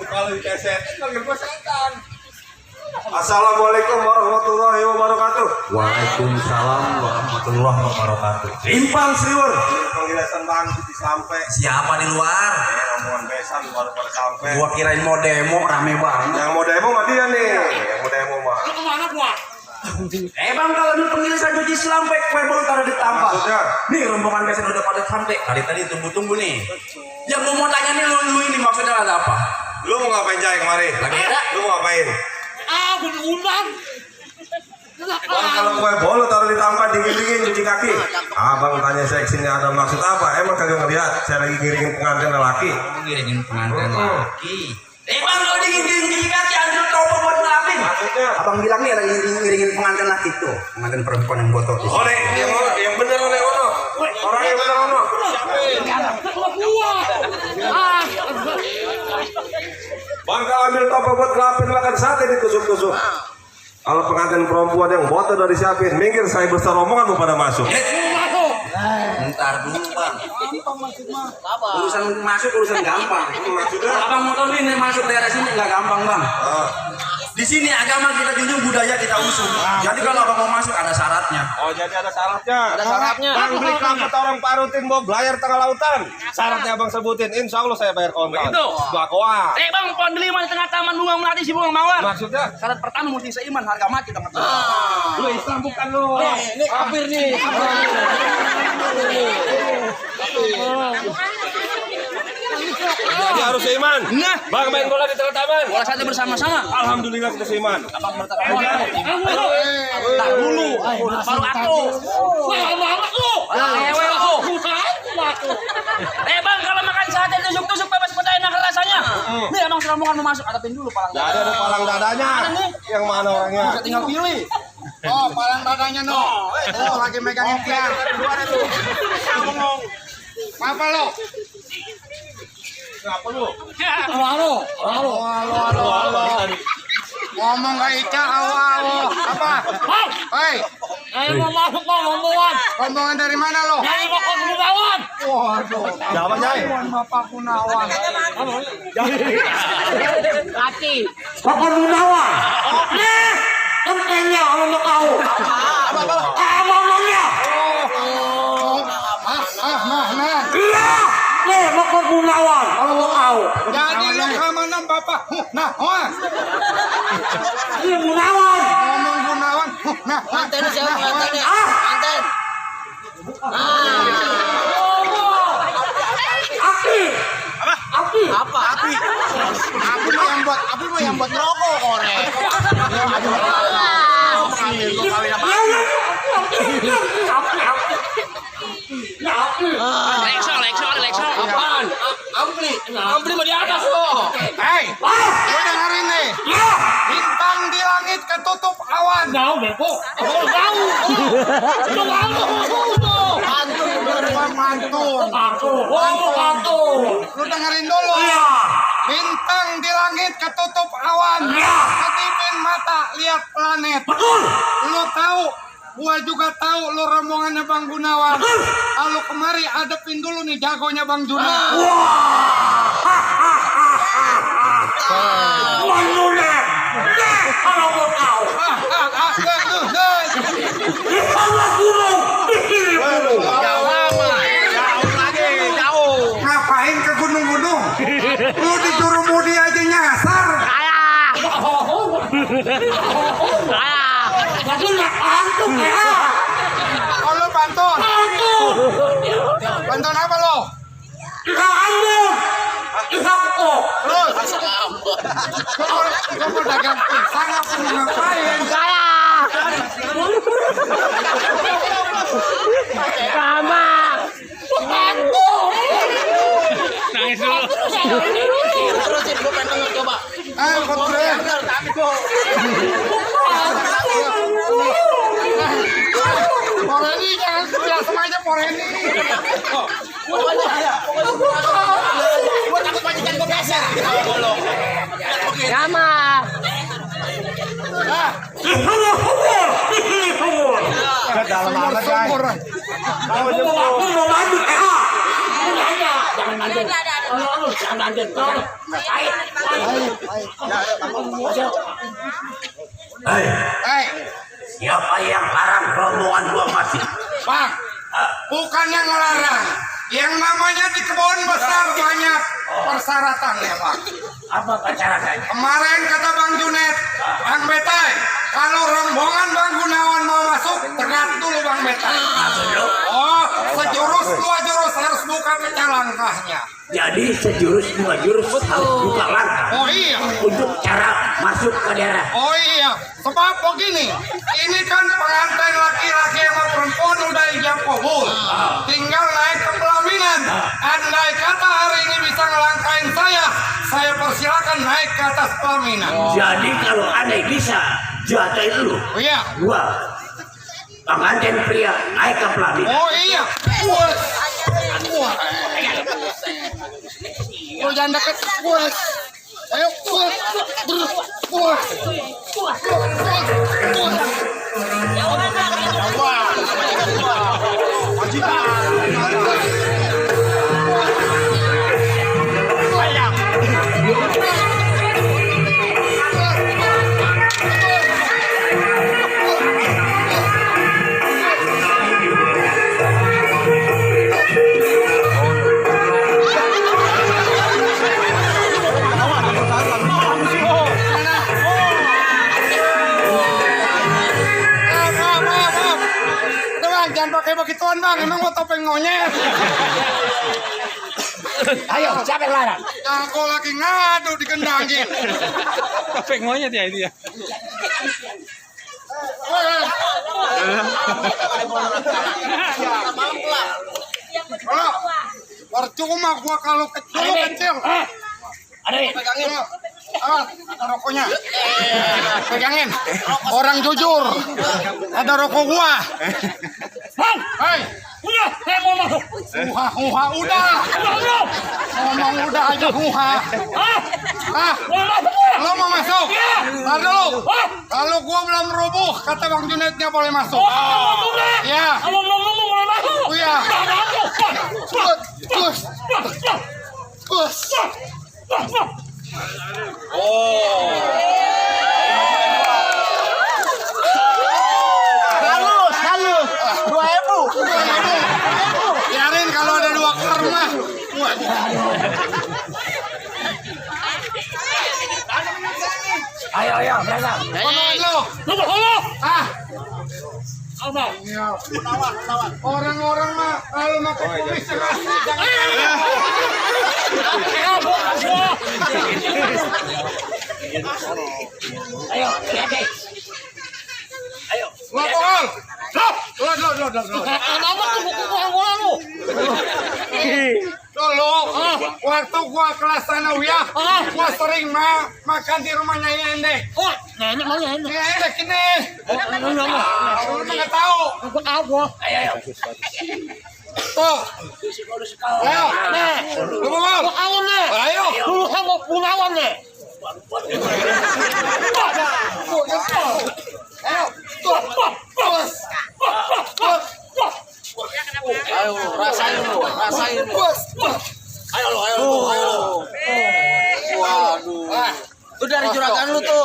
kalau di keset panggil gua setan. Assalamualaikum warahmatullahi wabarakatuh. Waalaikumsalam warahmatullahi wabarakatuh. Impang Sriwer. Pengilasan bang di sampai. Siapa di luar? Rombongan besan baru pada sampai. Gua kirain mau demo rame banget. Yang mau demo mah dia nih. Yang mau demo mah. Lu kemana gua? Bang kalau di pengilasan cuci sampai kue baru taruh di tampak. Maksudnya? Nih rombongan besan udah pada sampai. Tadi tunggu nih. Yang mau tanya nih lu ini maksudnya ada apa? Lu mau ngapain Jai kemarin? Lagi ada? Lu mau ngapain? Gua diundang. Bang kalau kue bolu taruh di tampak dingin-dingin cuci kaki. Abang tanya saya kesini ada maksud apa? Emang kagak ngeliat saya lagi ngiringin pengantin lelaki. Ngiringin pengantin laki. Bang kalau dingin cuci kaki anjir coba buat ngelapin. Maksudnya? Abang bilang nih lagi ngiringin pengantin laki tuh. Pengantin perempuan yang botol. Oh nih, yang bener oleh Ono. Orang yang bener Ono. Bang kalau ambil topeng buat ngelapin makan sate ditusuk-tusuk. Kalau pengantin perempuan yang botol dari siapin, minggir saya besar rombongan mau pada masuk. Ntar dulu bang. Urusan masuk urusan gampang. Maksudnya? Abang mau tahu nih masuk daerah sini nggak gampang bang. Di sini agama kita junjung, budaya kita usung. Jadi kalau abang mau masuk ada syaratnya. Oh jadi ada syaratnya. Ada syaratnya. Bang beli kapet orang parutin bawa belayar tengah lautan. Syaratnya abang sebutin, insya Allah saya bayar kontan. Begitu. Bakoa. Bang, pohon delima di tengah taman bunga melati si bunga mawar. Maksudnya? Syarat pertama mesti seiman, harga mati dong. Lu Islam bukan lu. Ini kafir nih. Jadi harus seiman. Nah. Bang main bola di tengah taman. Bola saja bersama-sama. Alhamdulillah kita seiman. Abang bertakwa. Tak dulu. Baru aku. Banget lu. Ewe lu. Bang, kalau makan sate tusuk-tusuk bebas pada enak rasanya. Nih abang rombongan mau masuk, hadapin dulu palang. Gak ada palang dadanya. Ada nih. Yang mana orangnya? Bisa tinggal pilih. Oh, palang dadanya no. Oh, lagi megangin tiang. Apa lo? Kenapa lu? Halo. Ngomong gak Ica, awo. Apa? Hei, Mau masuk bang, rombongan. rombongan dari mana lo? Dari Bapak Gunawan. Waduh, Jawa Jai. Bapak Gunawan. Kaki. Bapak Gunawan. Nih, Entengnya untuk kau. Ngomongnya. Nah. Iya. Nih Bapak Gunawan. Kalau mau kau. Jadi lo kemana Bapak? Nah, Ini Gunawan. ngomong Gunawan. Nah, Manten siapa manten? Manten. Aki. Apa? Api. Api mah yang buat rokok korek. Lekso. Apaan? Ampli mau di atas lo. Hei, lo dengerin nih. Bintang di langit ketutup awan. Tahu beko. Tahu. Mantun. Lu dengerin dulu. Bintang di langit ketutup awan. Ketipin mata lihat planet. Lu tahu? Gua juga tahu lu rombongannya Bang Gunawan. Kalau kemari adepin dulu nih jagonya Bang Juna. Manula. Kalau mau kau. Ngapain ke gunung-gunung? Lu di Jurumudi aja nyasar. Oh lu pantun. Pantun apa lo? Terus. Lu mau dagang pisang apa mau ngapain? Nangis dulu. Terusin gue pengen coba. Ayo kontrol. Poreni jangan sebelah sama aja Poreni. Gue takut majikan gue geser. Sama. Dalam apa Jai? Aku mau mandi. Jangan nanti. Jangan nanti. Hei, Hei, siapa yang larang rombongan gua masih? Bang, bukan yang ngelarang. Yang namanya di kebun besar banyak persyaratan ya Bang. Apa persyaratannya? Kemarin kata Bang Junet, Bang Betai, kalau rombongan Bang Gunawan mau masuk, tegat dulu Bang Betai. Oh, sejurus dua jurus harus buka pecah langkahnya. Jadi sejurus dua jurus harus buka langkah Oh iya, untuk cara masuk ke daerah. oh iya. Sebab begini, ini kan pengantin laki-laki sama perempuan udah ijab kabul. Tinggal naik ke pelaminan. Andai kata hari ini bisa ngelangkain saya persilakan naik ke atas pelaminan. Jadi kalau aneh bisa jatuhin dulu. Oh iya, Gua pengantin pria naik ke pelaminan. oh iya. Wah, wah. Oh jangan deket. Wah. Ayo, wah. Wah. Jangan pakai begituan Bang, emang mau topeng monyet. Ayo, siapa yang larang? Aku lagi ngadu digendangin. Topeng monyet ya itu ya. Halo, percuma gua kalau kecil. Ada nih. Pegangin. Ada rokoknya. Pegangin. Orang jujur. Ada rokok gua. Hei. Udah, saya mau masuk. Huha, udah. Ngomong udah aja huha. Mau masuk ya? Lo mau masuk? Iya. Ntar dulu. Kalau gua belum rubuh, kata Bang Junetnya boleh masuk. Iya. Kalau ngomong mau masuk. Oh iya. Bus. Bus. Halus. 2.000. Biarin kalau ada dua karma. Ayo, berangkat. Ngomong lo. Halo. Ah, Apa? orang-orang mah kalau pakai kumis yang asli jangan. Ayo, lihat. Ayo. Ngomong. Lo. Kenapa tuh buku bola lu? Dulu, waktu gua kelas sanawiyah, gua sering makan di rumahnya Endek. Oh, nenek mau ya ini. Ini Endek ini. Lu Lu nggak tahu. Aku tahu gua. Ayo. Tuh, ayo. Nih, Lu ngomong. gua tahu nih. Ayo. Dulu sama Gunawan nih. Ayo. Tuh. Bos. Ayo, rasain lu. Bos. Ayo lu. Waduh. Itu dari juragan lu tuh.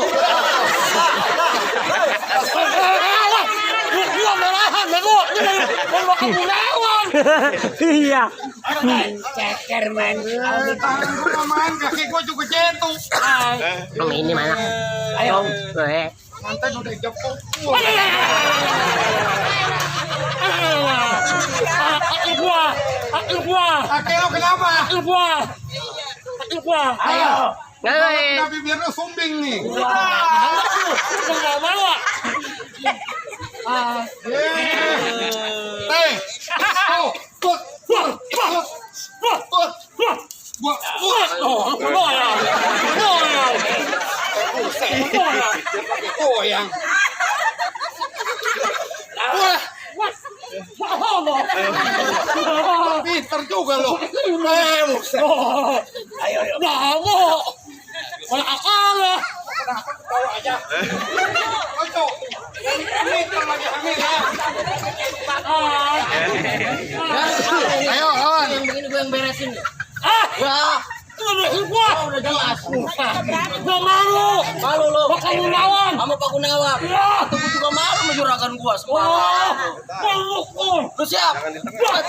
Gua merahan, bego. Ini mau ke Gunawan. Iya. Ceker man. Tangan gua main, kaki gua juga jatuh. Ini mana? Ayo. Mantan udah jatuh. Aku gua. Kaki lu kenapa? Aku gua. Ayo. Udah bibir lu sumbing nih. Enggak mau. Teh. Oh, put. Goyang. Pinter juga lo. Ayo. Nggak mau. Wala akal ya. Tahu aja. Ojo. Pinter lagi hamil ya. Ayo, kawan. Begini gue yang beresin. Wah. gua. Udah jelas. Gua malu. Malu lu. Pak Gunawan. Sama Pak Gunawan. Iya. Atau gua juga malu sama juragan gua. Wah. Malu. Lu siap? Buat.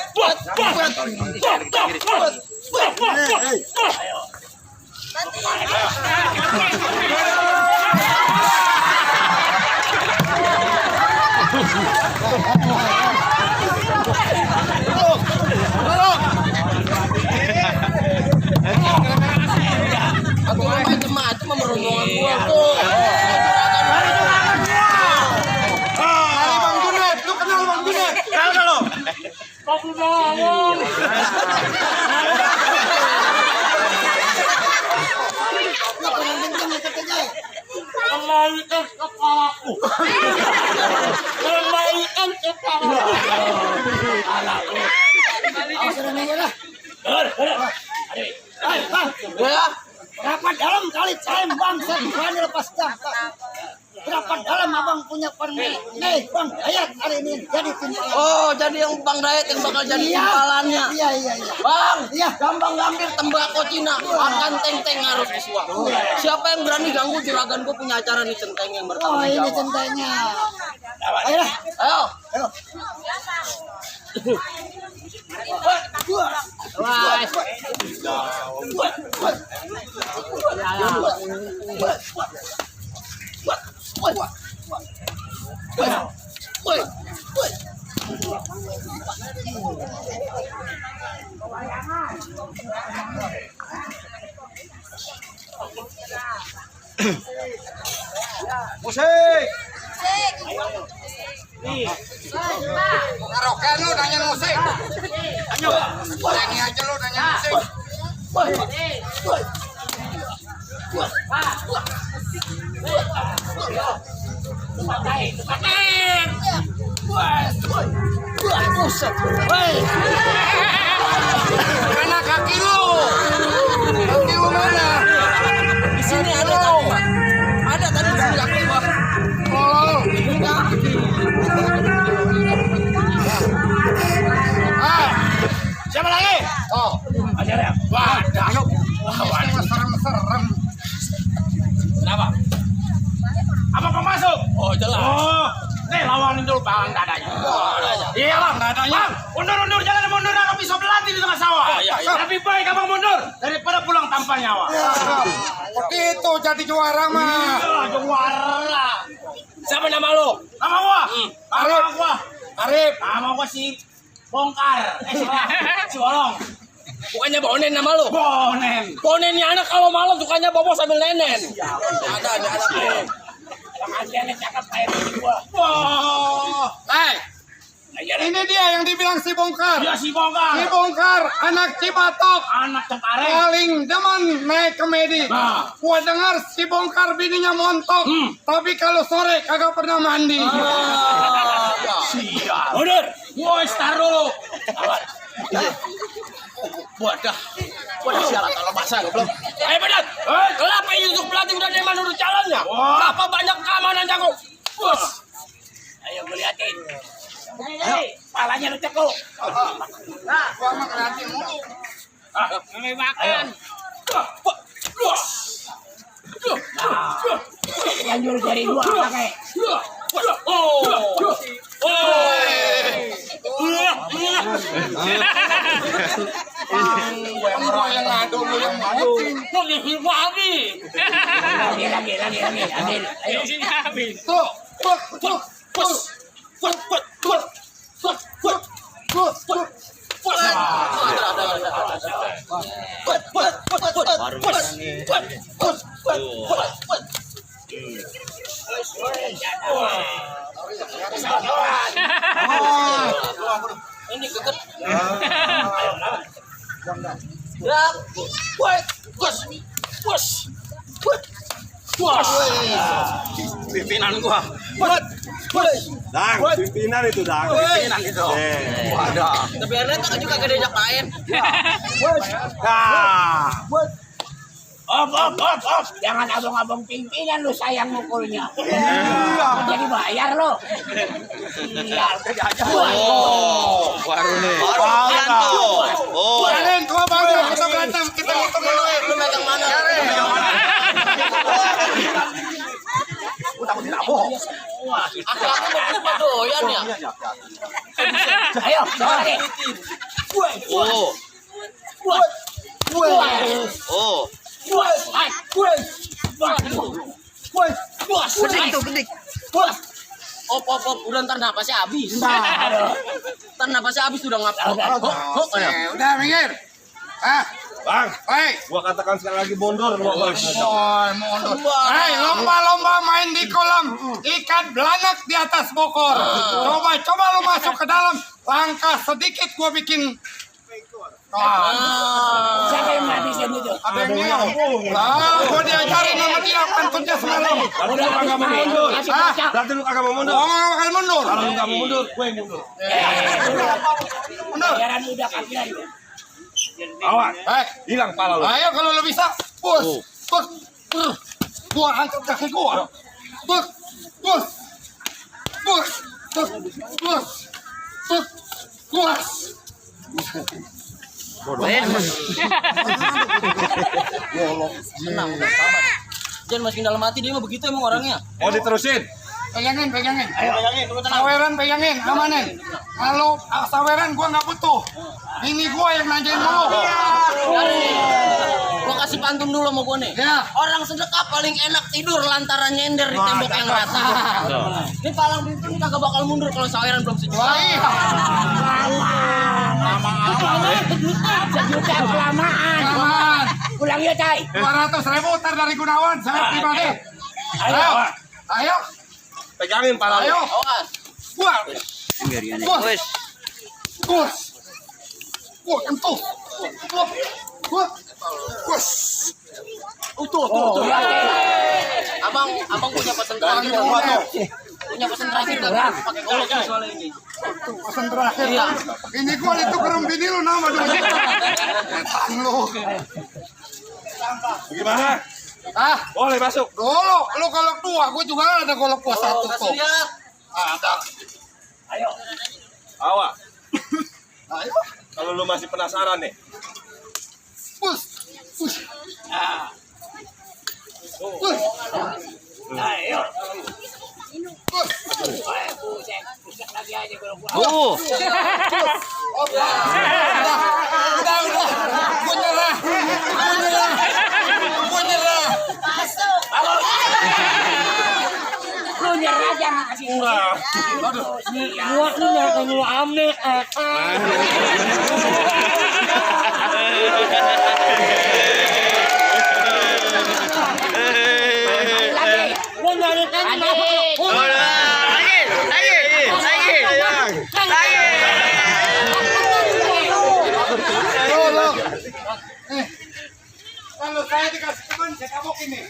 Aku macam-macam sama rombongan gua tuh. Dari Bang Junet, lu kenal Bang Junet? Kenal lo? Pak Gunawan. Kembalikan kepalaku. Kembalikan kepalaku. Ya. Berapa dalam kali time bang saya berani lepas jam. Berapa dalam abang punya permen? Nih bang Dayat hari ini jadi timpalan. Oh, jadi yang Bang Dayat yang bakal jadi timpalannya. Iya. Bang, Iya. gampang ngambil tembakau Cina, akan teng-teng harus disuap. Siapa yang berani ganggu juragan gua punya acara nih centeng yang Oh bertanggung ini jawab. centanya. Ayolah. Ayo. Musik. Karaokean lu nanya musik. Nyanyi aja lu nanya musik. Mana kaki lu? Kaki lu mana? Di sini ada tadi, Pak. Ada tadi di sini kaki gua. Oh. Ah, Siapa lagi? oh. Wadah. Serem. Kenapa? Apa kau masuk? Oh, jelas. Oh, nih lawanin dulu bang dadanya. Iya bang, dadanya. Bang, mundur jalan mundur, aku bisa berlatih di tengah sawah. Iya. Lebih baik abang mundur daripada pulang tanpa nyawa. Begitu jadi juara mah. Juara. Siapa nama lu? Nama gua. Nama gua. Arif. Nama gua si Bongkar. Si Bolong. Bukannya Bonen nama lu? Bonen. Bonen ini anak kalau malam sukanya bobo sambil nenen. Ada anak. Pengajiannya cakep kayak gua. Wah. Ini dia yang dibilang si Bongkar. Dia si Bongkar. Si Bongkar, anak Cibatok. Anak Cengkareng. Paling demen naik komedi. Nah. Gua dengar si Bongkar bininya montok. Tapi kalau sore kagak pernah mandi. Siap. Mundur. Woi, start dulu. Wadah sialan kalau masa belum. Ayo Badat. Kenapa ini untuk pelatih udah deman urut jalannya? Berapa banyak keamanan jago? Bos. Ayo gue liatin. Palanya lu cekuk. Nah, gua mah ngeliatin mulu. Mulai makan. Lanjut dari dua pakai. Gua yang ngadu, lu yang ngadu. Lagi. Ayo sini habis. Tuh. Ini keket. Ya, bos. Pimpinan gua. Dang, pimpinan itu dang. Pimpinan itu. Wadah. Tapi Ernest kan juga gak diajak main. Nah, Op. Jangan abang-abang pimpinan lu sayang mukulnya. Jadi bayar lo. Iya. Baru nih. baru tuh. Kalian tua banget kita berantem, kita hitung dulu. Aku doyan ya. Ayo, coba lagi. Oh. Oh. Op, udah ntar napasnya habis. Ntar napasnya habis udah ngap. Udah minggir. Bang, Hei. gua katakan sekali lagi mundur. Mundur. Hei, lomba-lomba main di kolam ikan belanak di atas bokor. Coba lu masuk ke dalam. Langkah sedikit gua bikin. Siapa yang ngabisin itu? Ada yang ngomong. Lah, gua diajarin sama dia pantunnya semalam. Berarti lu kagak mau mundur. Berarti lu kagak mau mundur. Ngomong bakal mundur. Kalau lu kagak mau mundur, gue yang mundur. Mundur. Bayaran udah kafiran. Awas, Hei, hilang pala lu. ayo kalau lu bisa. Bus. Gua angkat kaki gua. Bus. Tenang, udah sabar. Jangan masukin dalam hati, dia mah begitu emang orangnya. Mau diterusin? Pegangin. Pegangin, tenang. Saweran pegangin, amanin. Kalau saweran gua nggak butuh. Ini gua yang nanyain dulu. Gua kasih pantun dulu sama gua nih. Ya. Orang sedekah paling enak tidur lantaran nyender di tembok yang rata. Ini palang pintu ini kagak bakal mundur kalau saweran belum sejuta. Wah, iya. Sejuta kelamaan. Aman. Pulang ya, Cai. 200.000 ntar dari Gunawan, saya pribadi. Ayo. Pegangin pala lu. Ayo. Awas. Bus. Entuh. Bus. Tuh. Abang punya pesan terakhir. Punya pesan terakhir kan? Pakai golok soalnya ini. Pesan terakhir. Iya. Ini gua ditukar bini lu nama dulu. Lu. Gimana? Boleh masuk. Golok, lu golok 2, gua juga ada golok gua 1 Kasih tuh. lihat. Ada. Awas. Ayo. Kalau lu masih penasaran nih. Bus. Ayo. Bus. Pusat lagi aja kalau gua. Udah. Gua nyerah. Lu nyerah jangan kasih murah. Gua tuh nyerah lu ame. Lu nyari kan Kalau saya dikasih teman, saya kabok ini.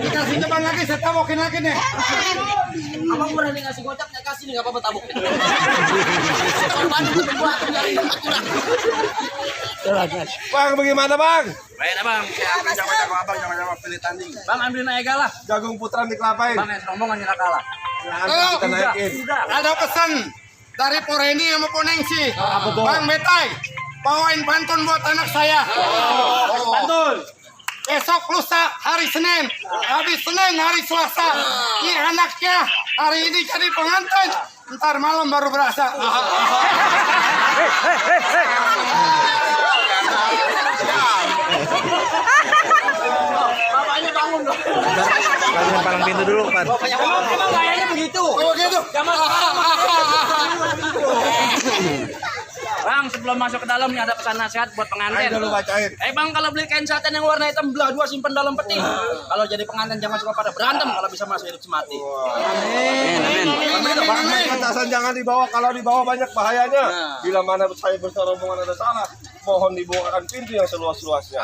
Dikasih teman lagi, saya tabokin lagi nih. Abang berani ngasih gocap, saya kasih nih, nggak apa-apa tabuk. Korban itu berbuat dari aturan. Bang, bagaimana bang? Baik abang, jangan abang, jangan pilih tanding. Bang ambilin aja lah. Jagung putran dikelapain. Bang rombongan nyerah kalah. Nanti kita naikin. Ada pesan dari Poreni sama Ponengsi. Bang Betai, bawain pantun buat anak saya. Pantun. Besok lusa hari Senin, habis Senin hari Selasa. Ini anaknya hari ini jadi pengantin, ntar malam baru berasa. Bapaknya bangun dong. Palang pintu dulu, Pan. Emang gayanya begitu. Oh gitu. Bang, sebelum masuk ke dalam nih ada pesan nasihat buat pengantin. Ayo dulu bacain. Bang, kalau beli kain satin yang warna hitam belah 2 simpen dalam peti. Kalau jadi pengantin jangan suka pada berantem kalau bisa masuk hidup semati. Bang, katasan jangan dibawa. Kalau dibawa banyak bahayanya. Bila mana saya berserombongan ada salah, mohon dibukakan pintu yang seluas-luasnya.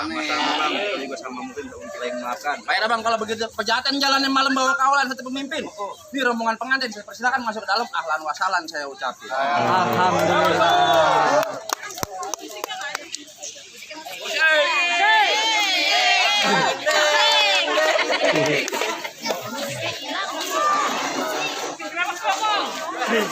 Baiklah bang, kalau begitu pejatan jalan yang malam bawa kawalan satu pemimpin. Di rombongan pengantin saya persilakan masuk ke dalam. Ahlan wasalan saya ucapin. Alhamdulillah. Hey!